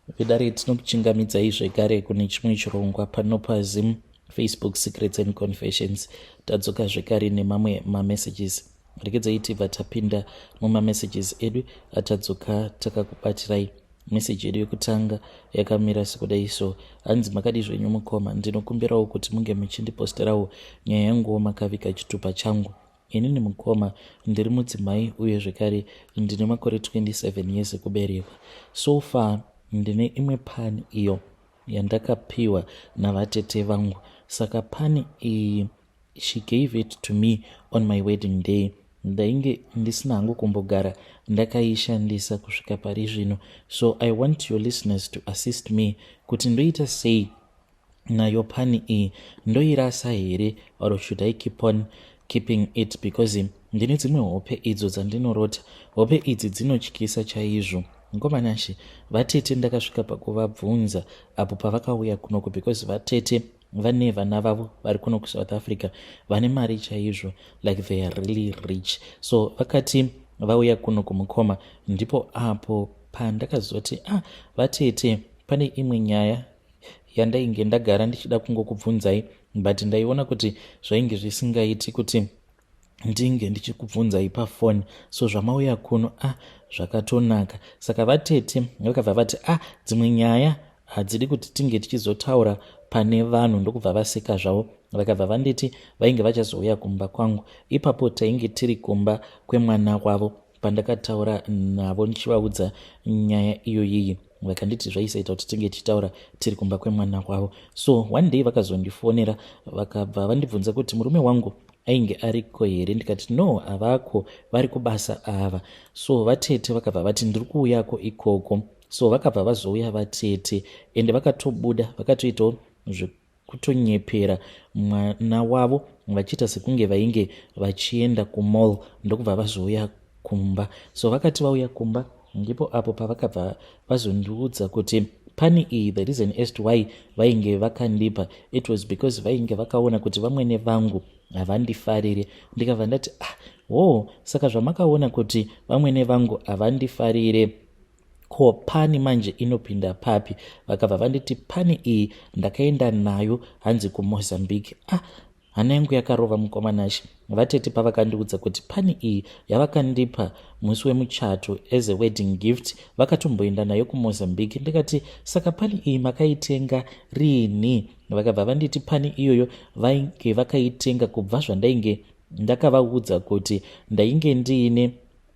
Vedare, tinokuchingamidzai zvekare kune chimwe chirongwa pano paZim Facebook Secrets and Confessions. Tadzoka zvekare nemamwe mamessages. Regedzai tibva tapinda mumamessages edu atadzoka takakubatirai. Meseji yedu yekutanga yakamira sekudai so. Hanzi, "Makadi zvenyu mukoma? Ndinokumbirawo kuti munge muchindiposterawo nyaya yanguwo makaviga chitupa changu. Inini mukoma ndiri mudzimai uye zvekare ndine makore 27 years ekuberekwa. So far ndine imwe pani iyo yandakapiwa navatete vangu. Saka pani iyi, she gave it to me on my wedding day. Ndainge ndisina hangu kumbogara ndakaishandisa kusvika pari zvino. So I want your listeners to assist me kuti ndoita sei nayo pani iyi. Ndoirasa here or should I keep on keeping it? Because ndine dzimwe hope idzo dzandinorota. Hope idzi dzinotyisa chaizvo, mukoma Nashe. Vatete ndakasvika pakuvabvunza apo pavakauya kunoko, because vatete vane vana vavo vari kuno kuSouth Africa, vane mari chaizvo, like they are really rich. So vakati vauya kuno kumukoma, ndipo apo pandakazoti, 'Ah, vatete, pane imwe nyaya yandainge ndagara ndichida kungokubvunzai, but ndaiona kuti zvainge zvisingaiti kuti ndinge ndichikubvunzai pafoni. So zvamauya kuno, ah, zvakatonaka.' Saka vatete vakabva vati, 'Ah, dzimwe nyaya hadzidi kuti tinge tichizotaura pane vanhu.' Ndokubva vaseka zvavo. Vakabva vanditi vainge vachazouya kumba kwangu. Ipapo tainge tiri kumba kwemwana wavo pandakataura navo ndichivaudza nyaya iyoyiyi. Vakanditi zvaisaita kuti tinge tichitaura tiri kumba kwemwana wavo. So one day vakazondifonera, vakabva vandibvunza kuti murume wangu ainge ariko here. Ndikati, 'No, havako, vari kubasa ava.' So vatete vakabva vati, 'Ndiri kuuyako ikoko.' So vakabva vazouya vatete, ende vakatobuda vakatoitawo zvekutonyepera mwana wavo, vachiita sekunge vainge vachienda kumall, ndokubva vazouya kumba. So vakati vauya kumba, ndipo apo pavakabva vazondiudza kuti pani iyi, the reason as to why vainge vakandipa, it was because vainge vakaona kuti vamwene vangu havandifarire. Ndikabva ndati, 'Ah, ho, saka zvamakaona kuti vamwene vangu havandifarire, ko pani manje inopinda papi?' Vakabva vanditi pani iyi ndakaenda nayo, hanzi, kuMozambique. Ah, hana yangu yakarova, mukoma Nashe, vatete pavakandiudza kuti pani iyi yavakandipa musi wemuchato as a wedding gift vakatomboenda nayo kuMozambique. Ndikati, 'Saka pani iyi makaitenga riini?' Vakabva vanditi pani iyoyo vainge vakaitenga kubva zvandainge ndakavaudza kuti ndainge ndiine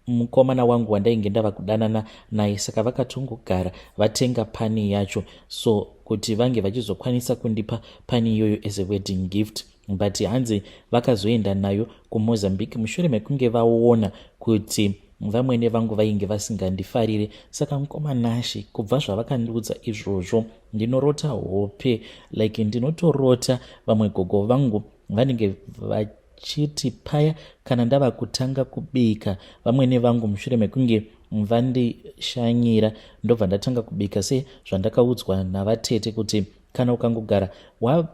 mukomana wangu wandainge ndava kudanana naye. Saka vakatongogara vatenga pani yacho, so kuti vange vachizokwanisa kundipa pani iyoyo as a wedding gift. But hanzi vakazoenda nayo kuMozambique mushure mekunge vaona kuti vamwene vangu vainge vasingandifarire. Saka mukoma Nashe, kubva zvavakandiudza izvozvo, ndinorota hope, like ndinotorota vamwe gogo vangu vanenge vachiti paya kana ndava kutanga kubika, vamwene vangu mushure mekunge vandishanyira, ndobva ndatanga kubika sezvandakaudzwa navatete kuti kana ukangogara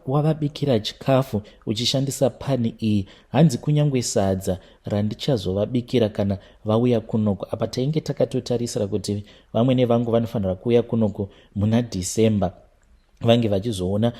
wavabikira chikafu uchishandisa pani iyi, hanzi kunyange sadza randichazovabikira kana vauya kunoko. Apa tainge takatotarisira kuti vamwene vangu vanofanira kuuya kunoko muna December, vange vachizoona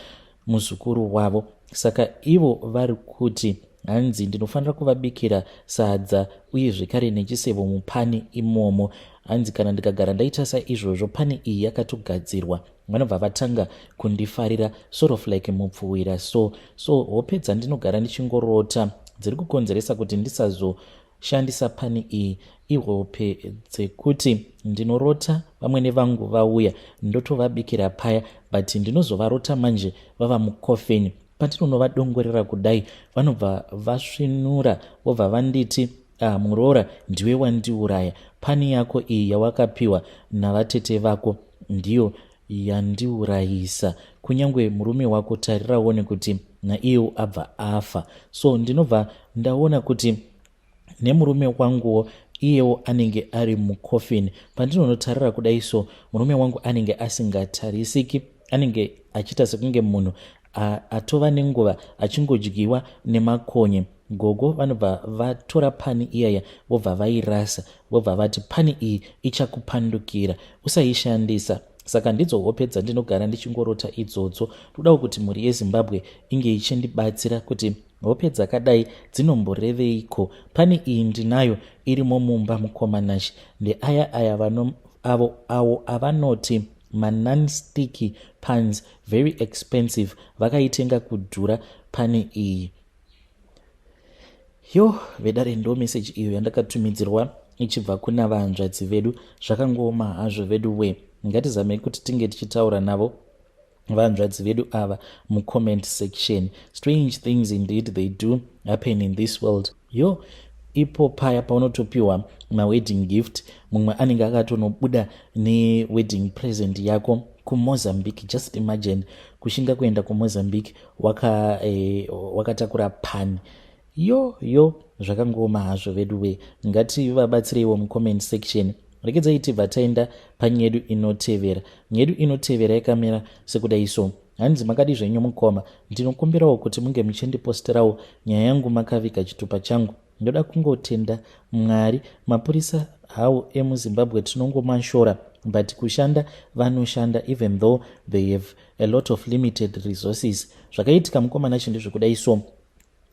muzukuru wavo. Saka ivo vari kuti hanzi ndinofanira kuvabikira sadza uye zvekare nechisevo mupani imomo. Hanzi kana ndikagara ndaita saizvozvo, pani iyi yakatogadzirwa, vanobva vatanga kundifarira, sort of like mupfuwira. So hope dzandinogara ndichingorota dziri kukonzeresa kuti ndisazoshandisa pani iyi ihope dzekuti ndinorota vamwene vangu vauya, ndotovabikira paya, but ndinozovarota manje vava mukofeni. Pandinonovadongorera kudai, vanobva vasvinura, vobva vanditi, 'Ah, muroora, ndiwe wandiuraya. Pani yako iyi yawakapiwa navatete vako ndiyo yandiurayisa. Kunyange murume wako, tariraone kuti naiyewo abva afa.' So ndinobva ndaona kuti nemurume wanguwo iyewo anenge ari mukofini. Pandinonotarira kudai so, murume wangu anenge asingatarisiki, anenge achiita sekunge munhu atova nenguva achingodyiwa nemakonye. Gogo vanobva vatora pani iyaya, vobva vairasa, vobva vati, 'Pani iyi ichakupandukira, usaishandisa.' Saka ndidzo hope dzandinogara ndichingorota idzodzo. Ndodawo kuti mhuri yeZimbabwe inge ichindibatsira kuti hope dzakadai dzinomboreveiko. Pane iyi ndinayo irimo mumba mukoma Nash, ndeaya aya vano, avo awo avanoti manon-sticky pans, very expensive, vakaitenga kudhura pane iyi. Yo vedare, ndo meseji iyo yandakatumidzirwa ichibva kuna vahanzvadzi vedu. Zvakangooma hazvo vedu we. Ngatizamei kuti tinge tichitaura navo vanzvadzi vedu ava mucomment section. Strange things indeed, they do happen in this world. Yo, ipo paya paunotopiwa mawedding gift, mumwe anenge akatonobuda newedding present yako kuMozambique. Just imagine kushinga kuenda kuMozambique wakatakura pani. Yo yo, zvakangooma hazvo vedu we. Ngativabatsireiwo mucomment section. Rekedzai tibva taenda panyedu inotevera. Nyedu inotevera yakamira sekudai so. Hanzi, "Makadi zvenyu mukoma? Ndinokumbirawo kuti munge muchindiposterawo nyaya yangu makaviga chitupa changu. Ndoda kungotenda Mwari. Mapurisa hawo emuZimbabwe tinongomashora, but kushanda vanoshanda, even though they have a lot of limited resources. Zvakaitika mukomana chi ndezvekudai so.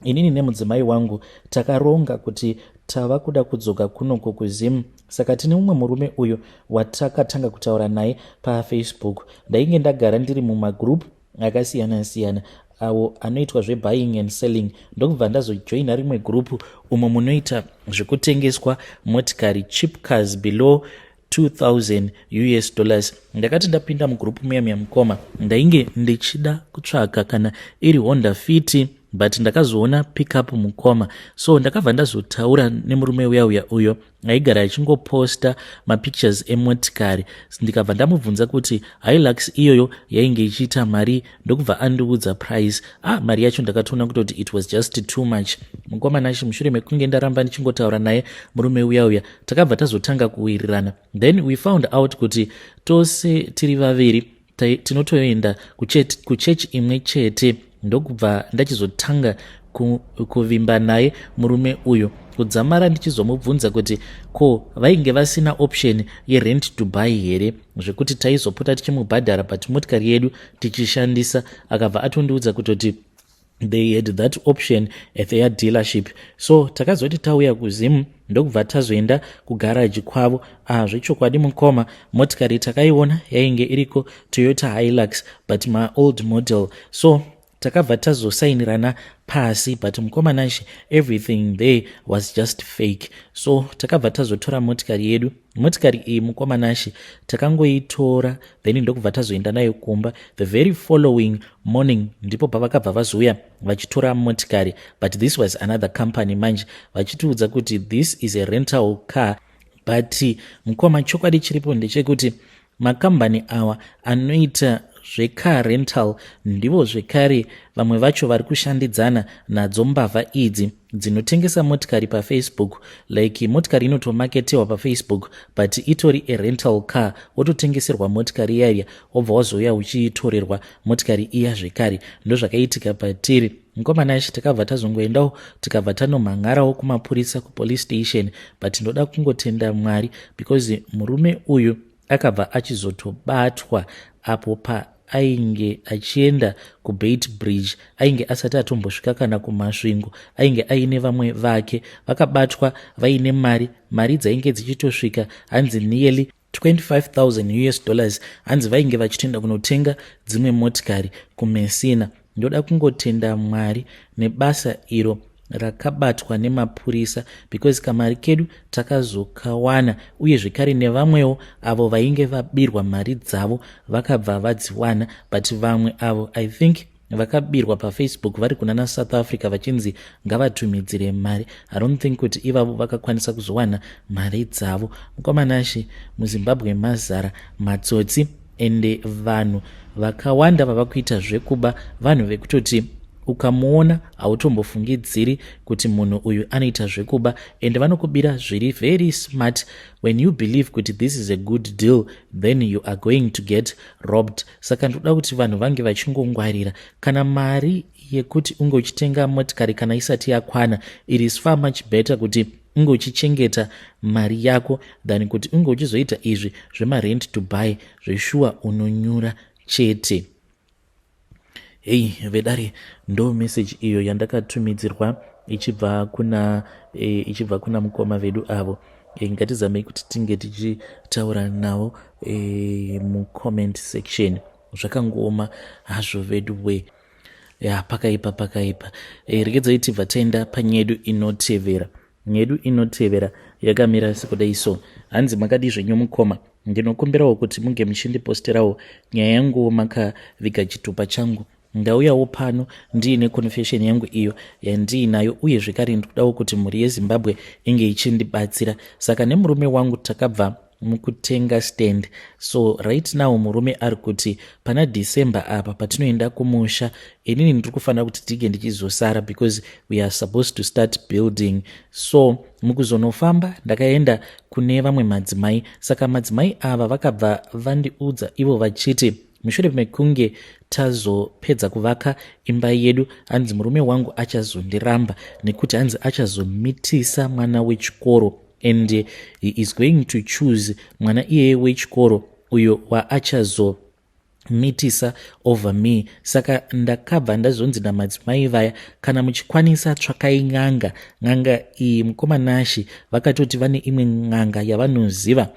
Inini nemudzimai wangu takaronga kuti tava kuda kudzoka kunoko kuZim. Saka tine mumwe murume uyo watakatanga kutaura naye paFacebook. Ndainge ndagara ndiri mumagroup akasiyana-siyana awo anoitwa zvebuying and selling, ndokubva ndazojoina rimwe group umo munoita zvekutengeswa motikari, cheap cars below 2000 US dollars. Ndakati ndapinda mugroup muya muya mukoma, ndainge ndichida kutsvaka kana iri Honda Fit, but ndakazoona pickup mukoma. So ndakabva ndazotaura nemurume uya uya uyo aigara achingoposta mapictures emotikari, ndikabva ndamubvunza kuti Hilux iyoyo yainge ichiita mari, ndokubva andiudza price. Ah, mari yacho ndakatoona kutoti it was just too much mukoma Nashi. Mushure mekunge ndaramba ndichingotaura naye murume uya uya, takabva tazotanga kuwirirana. Then we found out kuti tose tiri vaviri tinotoenda kuchechi imwe chete, ndokubva ndachizotanga kuvimba naye murume uyu kudzamara ndichizomubvunza kuti ko vainge vasina option yerent to buy here, zvekuti taizopota tichimubhadhara but motikari yedu tichishandisa. Akabva atondiudza kutoti they had that option at their dealership. So takazoti tauya kuZimu, ndokubva tazoenda kugaraji kwavo. Ah, zvechokwadi mukoma, motikari takaiona yainge iriko, Toyota Hilux, but maold model. So takabva tazosainirana pasi, but mukoma Nashi, everything there was just fake. So takabva tazotora motikari yedu. Motikari iyi mukoma Nashi, takangoitora, then ndokubva tazoenda nayo kumba. The very following morning ndipo pavakabva vazouya vachitora motikari, but this was another company manje, vachitiudza kuti this is a rental car. But mukoma, chokwadi chiripo ndechekuti makambani awa anoita zvecar rental ndivo zvekare vamwe vacho vari kushandidzana nadzo mbavha idzi dzinotengesa motikari paFacebook. Like motikari inotomaketewa paFacebook, but itori arental car. Wototengeserwa motikari iyaiya, wobva wazouya uchitorerwa motikari iya zvekare. Ndozvakaitika patiri mukoma Nashi. Takabva tazongoendawo, tikabva tanomhan'arawo kumapurisa, kupolice station. But ndoda kungotenda Mwari because murume uyu akabva achizotobatwa apo paainge achienda kuBeitbridge. Ainge asati atombosvika kana kuMasvingo. Ainge aine vamwe vake, vakabatwa vaine mari, mari dzainge dzichitosvika hanzi nearly 25,000 US dollars. Hanzi vainge vachitoenda kunotenga dzimwe motikari kuMessina. Ndoda kungotenda Mwari nebasa iro rakabatwa nemapurisa, because kamari kedu takazokawana, uye zvekare nevamwewo avo vainge vabirwa mari dzavo vakabva vadziwana. But vamwe avo, I think vakabirwa paFacebook vari kuna naSouth Africa vachinzi ngavatumidzire mari, I don't think kuti ivavo vakakwanisa kuzowana mari dzavo. Mukoma Nashi, muZimbabwe mazara matsotsi, ende vanhu vakawanda vava kuita zvekuba, vanhu vekutoti Ukamuona hautombofungidziri kuti munhu uyu anoita zvekuba, and vanokubira zviri very smart. When you believe kuti this is a good deal, then you are going to get robbed. Saka ndinoda kuti vanhu vange vachingongwarira. Kana mari yekuti unge uchitenga motikari kana isati yakwana, it is far much better kuti unge uchichengeta mari yako than kuti unge uchizoita izvi zvemarent to buy. Zveshuwa unonyura chete. Hei vedare, ndo message iyo yandakatumidzirwa ichibva kuna mukoma vedu avo. Ngatizamei kuti tinge tichitaura navo mucomment section. Zvakangooma hazvo vedu we. Ya, pakaipa, pakaipa. Regedzai tibva taenda panyedu inotevera. Nyedu inotevera yakamira sekudai so. Hanzi, "Makadi zvenyu mukoma? Ndinokumbirawo kuti munge muchindiposterawo nyaya yangu makaviga chitupa changu. Ndauyawo pano ndiine confession yangu iyo yandiinayo, uye zvekare ndikudawo kuti mhuri yeZimbabwe inge ichindibatsira. Saka nemurume wangu takabva mukutenga stand. So right now murume ari kuti pana December apa patinoenda kumusha, inini ndiri kufanira kuti tige ndichizosara because we are supposed to start building. So mukuzonofamba ndakaenda kune vamwe madzimai. Saka madzimai ava vakabva vandiudza ivo vachiti mushure mekunge tazopedza kuvaka imba yedu, hanzi murume wangu achazondiramba nekuti hanzi achazomitisa mwana wechikoro, and he is going to choose mwana iyeye wechikoro uyo waachazomitisa over me. Saka ndakabva ndazonzi namadzimai vaya, kana muchikwanisa tsvakai n'anga. N'anga iyi, mukoma Nashi, vakatoti vane imwe n'anga yavanoziva.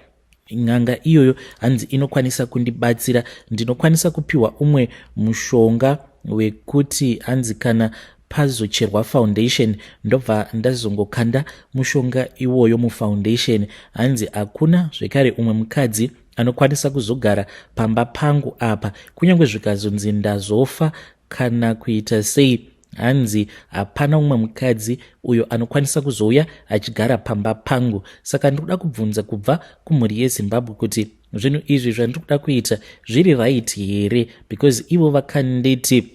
N'anga iyoyo hanzi inokwanisa kundibatsira. Ndinokwanisa kupiwa umwe mushonga wekuti hanzi kana pazocherwa foundation, ndobva ndazongokanda mushonga iwoyo mufoundation. Hanzi hakuna zvekare umwe mukadzi anokwanisa kuzogara pamba pangu apa, kunyange zvikazonzi ndazofa kana kuita sei. Hanzi hapana umwe mukadzi uyo anokwanisa kuzouya achigara pamba pangu. Saka ndikuda kubvunza kubva kumhuri yeZimbabwe kuti zvinhu izvi zvandiri kuda kuita zviri right here? Because ivo vakanditi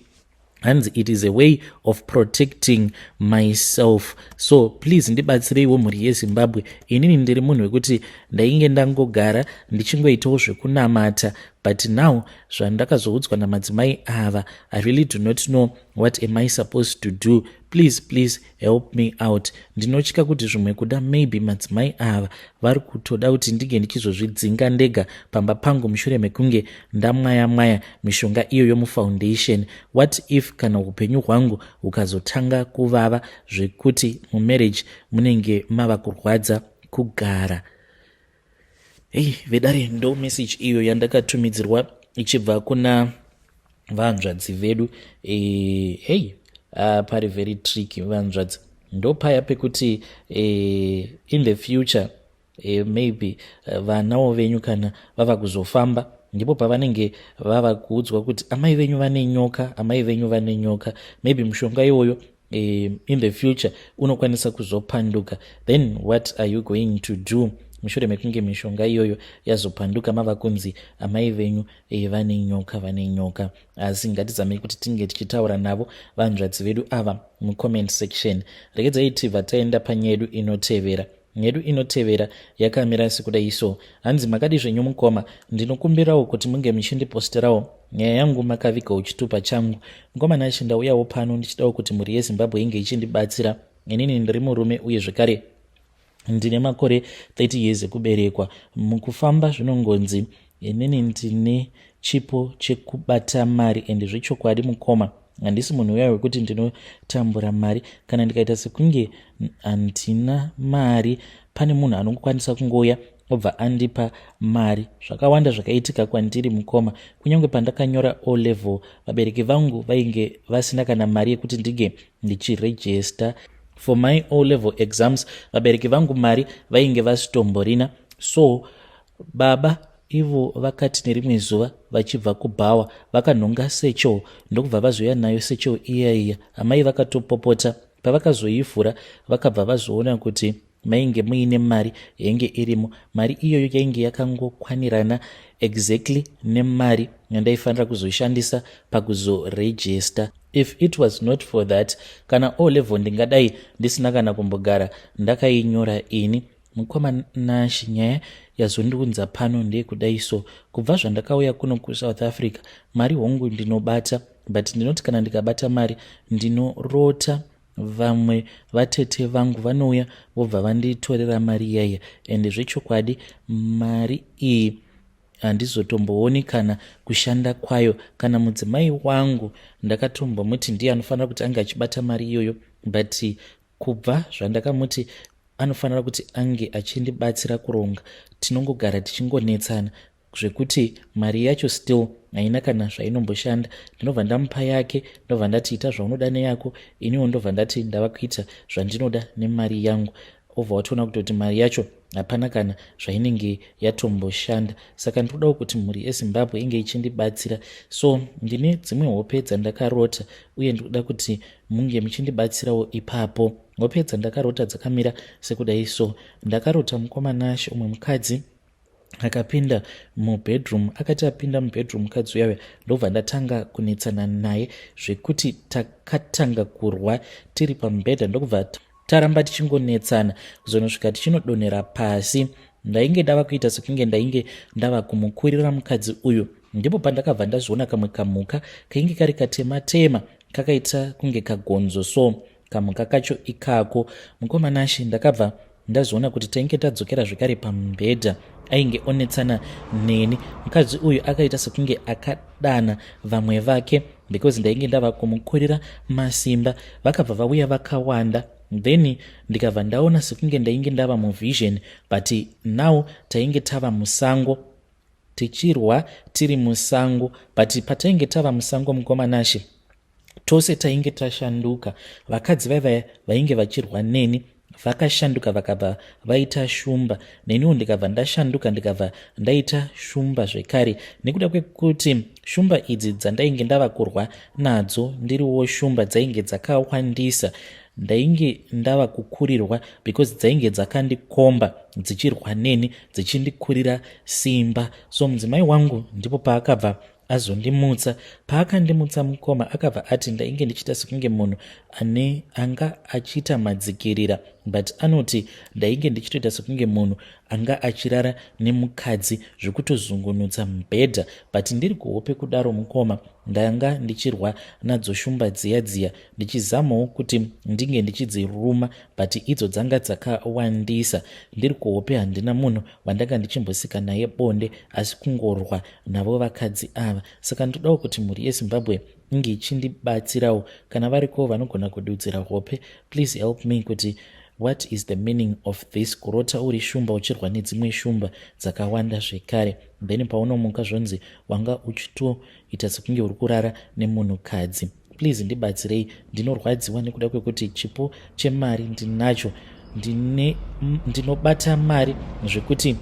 hanzi it is a way of protecting myself. So please ndibatsireiwo, mhuri yeZimbabwe. Inini ndiri munhu wekuti ndainge ndangogara ndichingoitawo zvekunamata, but now zvandakazoudzwa namadzimai ava, I really do not know what am I supposed to do. Please, please help me out. Ndinotya kuti zvimwe kuda maybe madzimai ava vari kutoda kuti ndinge ndichizozvidzinga ndega pamba pangu mushure mekunge ndamwaya mwaya mishonga iyoyo mufoundation. What if kana upenyu hwangu hukazotanga kuvava zvekuti mumarriage munenge mava kurwadza kugara?" Hei vedare, ndo message iyo yandakatumidzirwa ichibva kuna vanzvadzi vedu. Hei, pari very tricky, vanzvadzi. Ndo paya pekuti in the future maybe vanawo venyu kana vava kuzofamba, ndipo pavanenge vava kuudzwa kuti amai venyu vane nyoka, amai venyu vane nyoka. Maybe mushonga iwoyo in the future unokwanisa kuzopanduka. Then what are you going to do mushure mekunge mishonga iyoyo yazopanduka, mava kunzi amai venyu vane nyoka, vane nyoka? Asi ngatizamei kuti tinge tichitaura navo vanzvadzi vedu ava mucomment section. Regedzai tibva taenda panyedu inotevera. Nyedu inotevera yakamira sekudai so. Hanzi, "Makadi zvenyu mukoma? Ndinokumbirawo kuti munge muchindiposterawo nyaya yangu makavigawo chitupa changu. Mukoma Nashi, ndauyawo pano ndichidawo kuti mhuri yeZimbabwe inge ichindibatsira. Inini ndiri murume, uye zvekare ndine makore 30 years ekuberekwa. Mukufamba zvinongonzi inini ndine chipo chekubata mari, ende zvechokwadi mukoma, handisi munhu uya wekuti ndinotambura mari. Kana ndikaita sekunge handina mari, pane munhu anongokwanisa kungouya obva andipa mari. Zvakawanda zvakaitika kwandiri mukoma. Kunyange pandakanyora O level, vabereki vangu vainge vasina kana mari yekuti ndinge ndichiregister for my O level exams. Vabereki vangu mari vainge vasitomborina. So baba ivo vakati nerimwe zuva vachibva kubhawa, vakanhonga satchel, ndokubva vazouya nayo satchel iya iya. Amai vakatopopota. Pavakazoivhura, vakabva vazoona kuti mainge muine mari yainge irimo. Mari iyoyo yainge yakangokwanirana exactly nemari yandaifanira kuzoshandisa pakuzoregister. If it was not for that, kana O level ndingadai ndisina kana kumbogara ndakainyora ini. Mukoma Nashi, nyaya yazondiunza pano ndeyekudai so. Kubva zvandakauya kuno kuSouth Africa, mari hongu ndinobata, but ndinoti kana ndikabata mari, ndinorota vamwe vatete vangu vanouya vobva vanditorera mari iyaiya. Ende zvechokwadi mari iyi handizotombooni kana kushanda kwayo. Kana mudzimai wangu ndakatombomuti ndiye anofanira kuti ange achibata mari iyoyo, but kubva zvandakamuti anofanira kuti ange achindibatsira kuronga, tinongogara tichingonetsana zvekuti mari yacho still haina kana zvainomboshanda. Ndinobva ndamupa yake, ndobva ndati, "Ita zvaunoda neyako." Iniwo ndobva ndati ndava kuita zvandinoda nemari yangu. Obva watoona kutoti mari yacho hapana kana zvainenge yatomboshanda. Saka ndinodawo kuti mhuri yeZimbabwe inge ichindibatsira. So ndine dzimwe hope dzandakarota uye ndikuda kuti munge muchindibatsirawo ipapo. Hope dzandakarota dzakamira sekudai so. Ndakarota, mukoma Nashe, umwe mukadzi akapinda mubedroom. Akati apinda mubedroom mukadzi uyauya, ndobva ndatanga kunetsana naye zvekuti takatanga kurwa tiri pamubhedha, ndokubva taramba tichingonetsana kuzonosvika tichinodonhera pasi. Ndainge ndava kuita sekunge ndainge ndava kumukurira mukadzi uyu. Ndipo pandakabva ndazviona kamwe kamhuka kainge kari katema tema, kakaita kunge kagonzo. So kamhuka kacho ikako, mukoma Nashi, ndakabva ndazoona kuti tainge tadzokera zvekare pamubhedha. Ainge onetsana neni mukadzi uyu, akaita sekunge akadana vamwe vake because ndainge ndava kumukurira masimba. Vakabva vauya vakawanda. Then ndikabva ndaona sekunge ndainge ndava muvision, but now tainge tava musango, tichirwa tiri musango. But patainge tava musango, mukoma Nashe, tose tainge tashanduka. Vakadzi vaiva vainge vachirwa neni vakashanduka, vakabva vaita shumba. Neniwo ndikabva ndashanduka, ndikabva ndaita shumba zvekare. Nekuda kwekuti shumba idzi dzandainge ndava kurwa nadzo ndiriwo shumba dzainge dzakawandisa, ndainge ndava kukurirwa because dzainge dzakandikomba dzichirwa neni, dzichindikurira simba. So mudzimai wangu ndipo paakabva azondimutsa. Paakandimutsa, mukoma, akabva ati ndainge ndichiita sekunge munhu ane anga achiita madzikirira, but anoti ndainge ndichitoita sekunge munhu anga achirara nemukadzi, zvekutozungunutsa mubhedha. But ndiri kuhope kudaro, mukoma, ndanga ndichirwa nadzo shumba dziya dziya, ndichizamawo kuti ndinge ndichidziruma, but idzo dzanga dzakawandisa. Ndiri kuhope handina munhu wandanga ndichimbosika naye bonde, asi kungorwa navo vakadzi ava. Saka ndodawo kuti mhuri yeZimbabwe inge ichindibatsirawo. Kana variko vanogona kududzira hope, please help me kuti what is the meaning of this, kurota uri shumba uchirwa nedzimwe shumba dzakawanda zvekare, then paunomuka zvonzi wanga uchitoita sekunge uri kurara nemunhukadzi? Please ndibatsirei, ndinorwadziwa nekuda kwekuti chipo chemari ndinacho, ndinobata mari zvekuti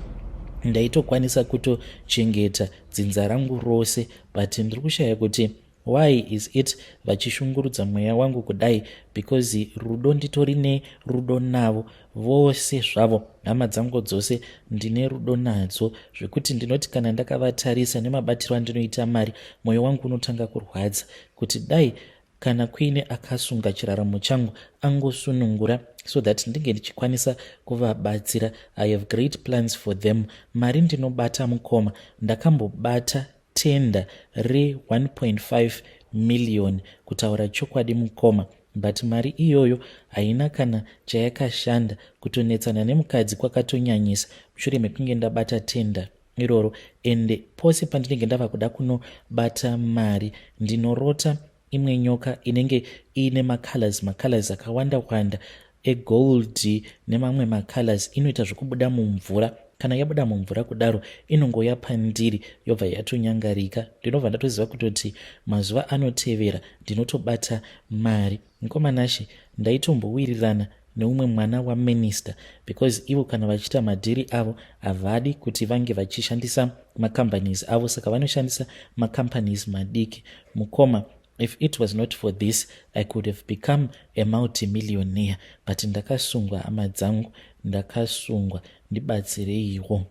ndaitokwanisa kutochengeta dzinza rangu rose, but ndiri kushaya kuti why is it vachishungurudza mweya wangu kudai, because rudo nditori nerudo navo vose zvavo. Hama dzangu dzose ndine rudo nadzo zvekuti ndinoti kana ndakavatarisa nemabatiro andinoita mari, mwoyo wangu unotanga kurwadza kuti dai kana kuine akasunga chiraramo changu angosunungura, so that ndinge ndichikwanisa kuvabatsira. I have great plans for them. Mari ndinobata, mukoma. Ndakambobata tender re1.5 million, kutaura chokwadi, mukoma, but mari iyoyo haina kana chayakashanda. Kutonetsana nemukadzi kwakatonyanyisa mushure mekunge ndabata tender iroro. Ende pose pandinenge ndava kuda kunobata mari, ndinorota imwe nyoka inenge iine macolors, macolors akawanda wanda, egold nemamwe macolors. Inoita zvekubuda mumvura. Kana yabuda mumvura kudaro, inongoya pandiri, yobva yatonyangarika. Ndinobva ndatoziva kutoti mazuva anotevera ndinotobata mari. Mukoma Nashe, ndaitombowirirana neumwe mwana waminister, because ivo kana vachiita madhiri avo havadi kuti vange vachishandisa macompanies avo, saka vanoshandisa macompanies madiki. Mukoma, if it was not for this, I could have become a multimillionaire, but ndakasungwa, hama dzangu, ndakasungwa. Ndibatsireiwo.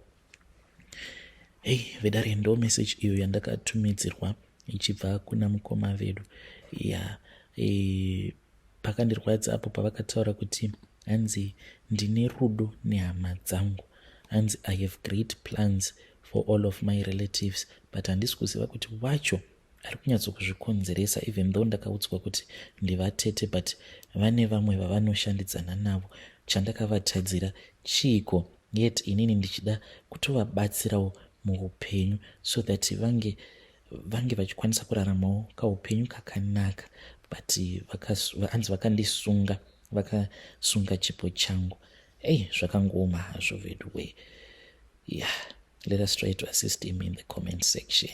Hei vedare, ndo message iyo yandakatumidzirwa. Ichibva kuna mukoma vedu ya e, pakandirwadza apo pavakataura kuti hanzi ndine rudo nehama dzangu, hanzi I have great plans for all of my relatives, but handisi kuziva kuti wacho ari kunyatsokuzvikonzeresa, even though ndakaudzwa kuti ndivatete, but vane vamwe vavanoshandidzana navo. Chandakavatadzira chiiko, yet inini ndichida kutovabatsirawo muupenyu so that vange vachikwanisa kuraramawo kaupenyu kakanaka, but hanzi vakandisunga, vakasunga chipo changu. Ei, zvakangooma hazvo vedu we. Yeah, let us try to assist him in the comment section.